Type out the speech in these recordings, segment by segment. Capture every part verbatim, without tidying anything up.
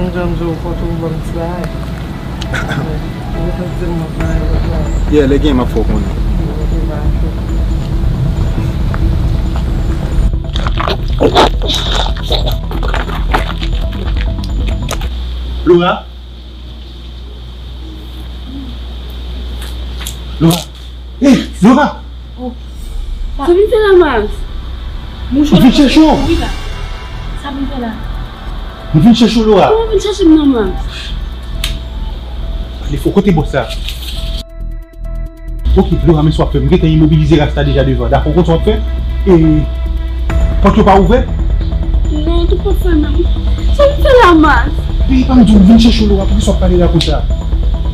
Mwen janm di w fò tou ban m ti bagay. Mwen te di m mwen pa yon lòt la. Yeah, lè gen m ap fè w konnen. Mwen te ba fè. Laura? Laura? Hey, Laura! Oh. Sa vin fè la, Max? Mwen vin chèche w. Wi la. Sa vin fè la? Mwen vin chèche w, Laura. Kòman vin chèche m nan, Max? Pale fò, kote bòs la? Ok, Laura, men sa w ap fè. M gentan imobilize rasta deja devan. Dakò, konn sa w ap fè? E, pòt yo pa ouvè? Non, tout pòt fèmen. Sa vin fè la, Max? Epi, pa m di w, vin chèche w, Laura, poukisa w ap pale la konsa?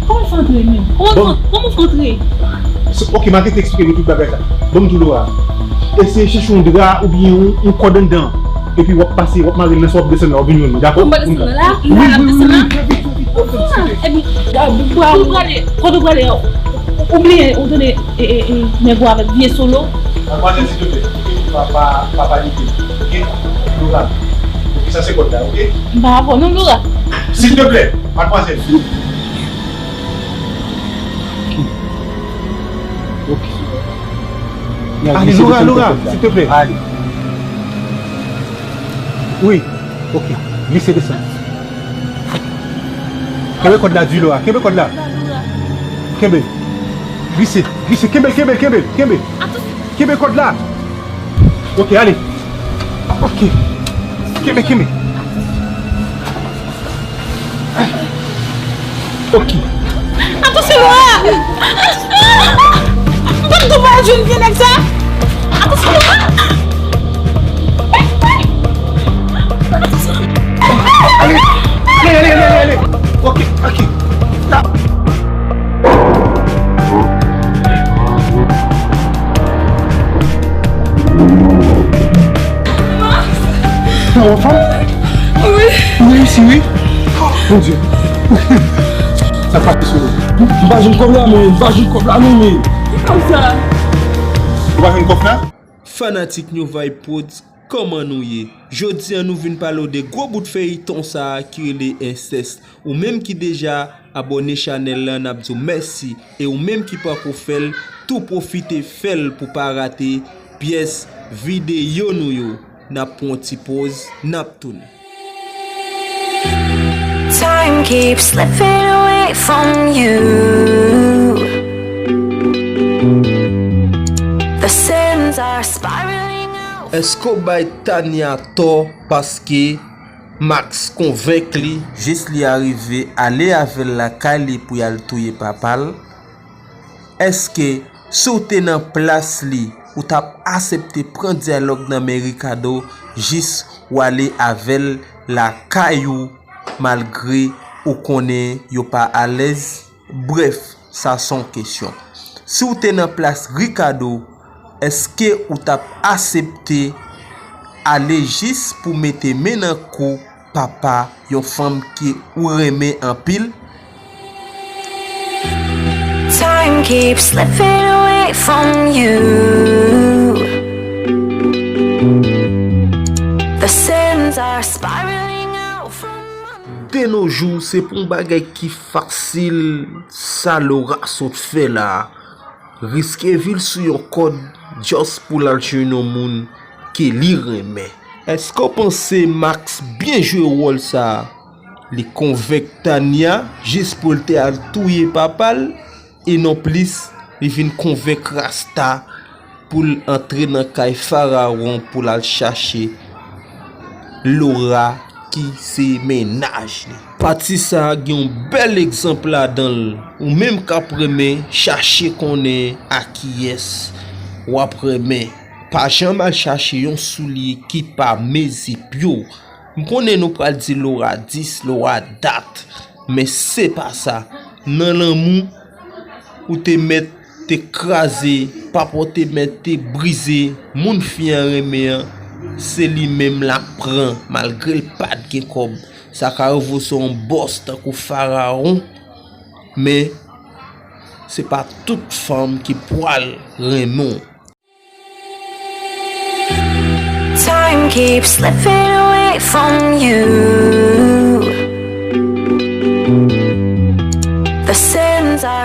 Kòman fè antre menm? Kòman fè, kòman fè antre? Ok, m a gentan eksplike nou tout bagay sa. Ban m di w, Laura. Eseye chèche yon dra oubyen yon, yon kòd anndan. Epi w ap pase, w ap mare l nan sa w ap desann la, w ap vin jwenn mwen, dakò? Pou m pa desann nan la? La, l ap desann la? Wi, wi, wi, trè vit, trè vit, trè vit, trè vit. Epi, kote w prale? Kote w prale? Ou, ou bliye, ou tande, e, e, e, nèg ou avèk vye solo? Madmwazèl, silteplè, pa, pa, pa panike, ok? Laura, ok, sa se kòd la, ok? M pa avè w non, Laura. Silteplè, madmwazèl. Ok. Ale, Laura, Laura, silteplè. Ale. Wi, ok. Glise desann. Kenbe kòd la di, Laura. Kenbe kòd la. Kenbe. Glise, glise. Kenbe, kenbe, kenbe, kenbe. Kenbe kòd la. Ok, ale. Ok. Kenbe, kenbe. Ok. Atansyon, Laura! M p ap tou pa jwenn vye nèg sa! Atansyon, Laura! Ale, ale, ale, ale, ale. Ok, ok. La. Ou anfòm? Wi. Ou reyisi, wi. Oh, Bondye. Sa k pase sou ou? M pa jwenn kòb la, men m pa jwenn kòb la, non, men. Ki kòb sa? Ou pa jwenn kòb la? Fanatik New Vibe Prodz, kòman nou ye? Jodi a, nou vin pale w de gwo bout feyton sa a ki rele Ensès. Ou menm ki deja abòne chanèl la, n ap di w mèsi. E ou menm ki pako fè l, tou pwofite fè l pou pa rate pyès videyo nou yo. N ap pran yon ti poz, n ap tounen. Time keeps slipping away from you. The sands are spiraling out. Èske w bay Tania tò paske Max konvenk li jis li arive ale avè l lakay li pou y al touye papa l? Èske, si w te nan plas li, ou t ap asepte pran dyalòg nan men Ricardo jis w ale avè l lakay ou, malgre ou konnen yo pa alèz? Brèf, sa se yon kesyon. Si w te nan plas Ricardo, èske ou t ap asepte ale jis pou mete men nan kou papa yon fanm ke ou renmen anpil? Time keeps slipping away from you. The sands are spiraling out from under. De nos jours, se pa yon bagay ki fasil sa Laura sot fè la a. Riske vi l sou yon kòd just pou l al jwenn yon moun ke li renmen. Èske w panse Max byen jwe wòl sa a? Li konvenk Tania jis pou l te al touye papa l, e non plis, li vin konvenk Rasta pou l antre nan kay Farawon pou l al chache Laura ki se mennaj li. Pati sa a gen yon bèl egzanp ladan l. Ou menm k ap renmen chache konnen a kiyès w ap renmen, pa janm al chache yon soulye ki pa mezi pye w. M konnen nou pral di Laura dis, Laura dat, men se pa sa. Nan lanmou, ou te mèt te kraze, papa w te mèt te brize, moun fi an renmen an, se li menm l ap pran, malgre l pa t gen kòb. Sa ka rive w se yon bòs tankou Farawon, men se pa tout fanm ki pral renmen w. Time keeps slipping away from you.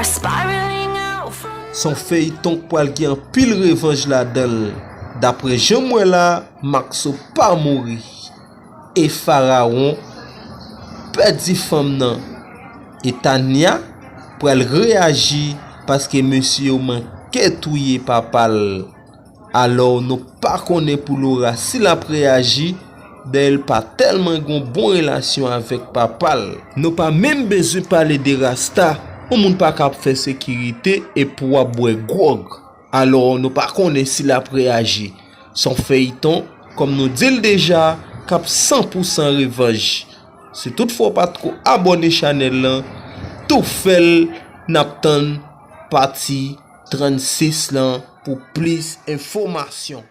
Spiraling out from Se yon feyton k pral gen anpil revanj ladan l. Daprè jan m wè la, Maxo pa mouri. E Farawon pèdi fanm nan. E Tania pral reyaji paske mesye yo manke touye papa l. Alò, nou pa konnen pou Laura si l ap reyaji, dayè l pa tèlman gon bon relasyon avèk papa l. Nou pa menm bezwen pale de Rasta, yon moun pa ka ap fè sekirite epi w ap bwè gwòg. Alò, nou pa konnen si l ap reyaji. Se yon feyton, kòm nou di l deja, k ap san pou san revanj. Si toutfwa w pa t ko abòne chanèl lan, tou fè l, n ap tann pati trannsis lan pou plis enfòmasyon.